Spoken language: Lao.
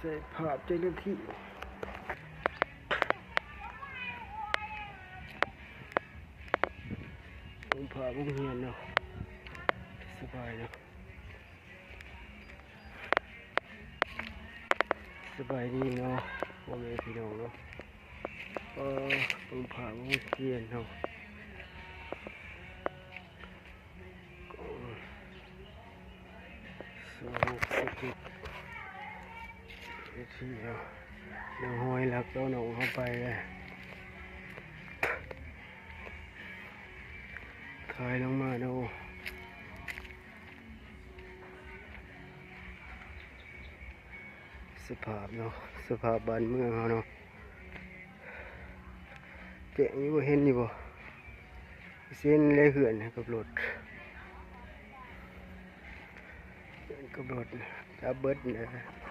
ໃສ່ຜ້າເຈົ້າໜ້າທີ່ ໂຮງພາກໂຮງຮຽນເນາະ ສະບາຍເນາະ ສະບາຍດີເນາະ ພໍ່ແມ່ພີ່ນ້ອງເນາະ ເອີ ໂຮງພາກໂຮງຮຽນເນາະ. ສອງ ເຈັດ ເຈັດ ສີ່ເນາະ ເດີນຫ້ອຍຫຼັກເຕົ້າໜອງເຮົາໄປເລີຍ ຖ່າຍລົງມາເນາະ ສະພາບເນາະ ສະພາບບ້ານເມືອງເຮົາເນາະ ແຈ້ງຢູ່ບໍ່ ເຫັນຢູ່ບໍ່? ເສັ້ນເລີຍເຮືອນກັບລົດ ເຮືອນກັບລົດ ຈັບເບິດນະ.